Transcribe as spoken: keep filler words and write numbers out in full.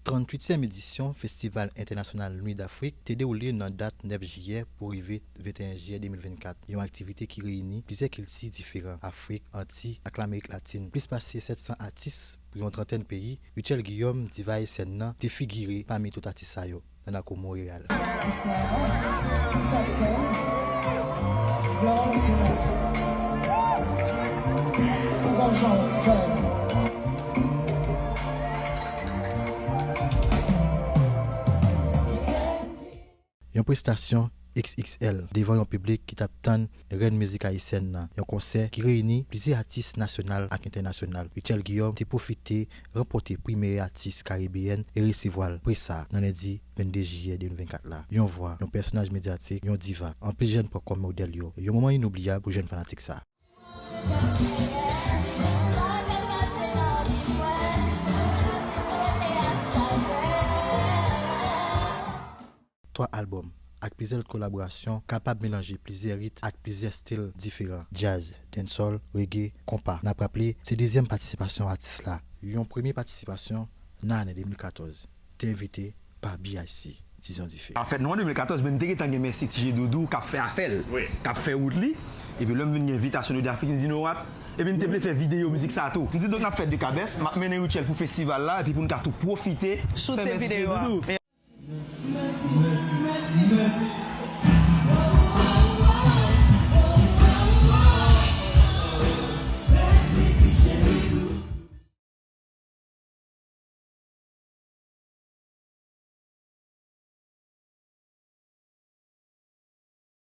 Tranntuityèm edisyon Festival Entènasyonal Nuit d'Afrique te dewoule nan dat nèf jiyè pou rive venteyen jiyè de mil vennkat, yon aktivite ki reyini plizyè kilti diferan, Afrik, Antiy ak Lamerik Latin. Plis pase sèt san atis pou yon trantèn peyi, Rutshelle Guillaume, diva ayisyèn nan, te figire pami tout atis sa yo nan Lakou Monreyal. Yon prestasyon X X L devan yon piblik ki t ap tann rèn mizik ayisyèn nan, yon konsè ki reyini plizyè atis nasyonal ak entènasyonal. Rutshelle Guillaume te pwofite ranpòte pri meyè atis karibeyèn e resevwa l pri sa a nan lendi vennde jiyè de mil vennkat la. Yon vwa, yon pèsonaj medyatik, yon diva. Anpil jèn pran kòm modèl yo. Yon moman inoubliyab pou jèn fanatik sa. Twa albòm ak plizyè lòt kolaborasyon kapab melanje plizyè rit ak plizyè stil diferan, djaz, dancehall, reggae, konpa. N ap raple, se dezyèm patisipasyon atis la. Yon premye patisipasyon nan ane de mil katòz, te envite pa B I C, Dizon Dife. An fèt, nou an de mil katòz, men m te gentan gen Mèsi T J Doudou k ap fè afè l, k ap fè wout li. Epi lè m vin gen envitasyon de Dafrik, m di, "You know what?" Epi n te vle fè videyo mizik sa tou. M di, "Donk n ap fè de kabès, m ap mennen Rutshelle pou festival la, epi pou n ka tou pwofite fè Mèsi T J Doudou."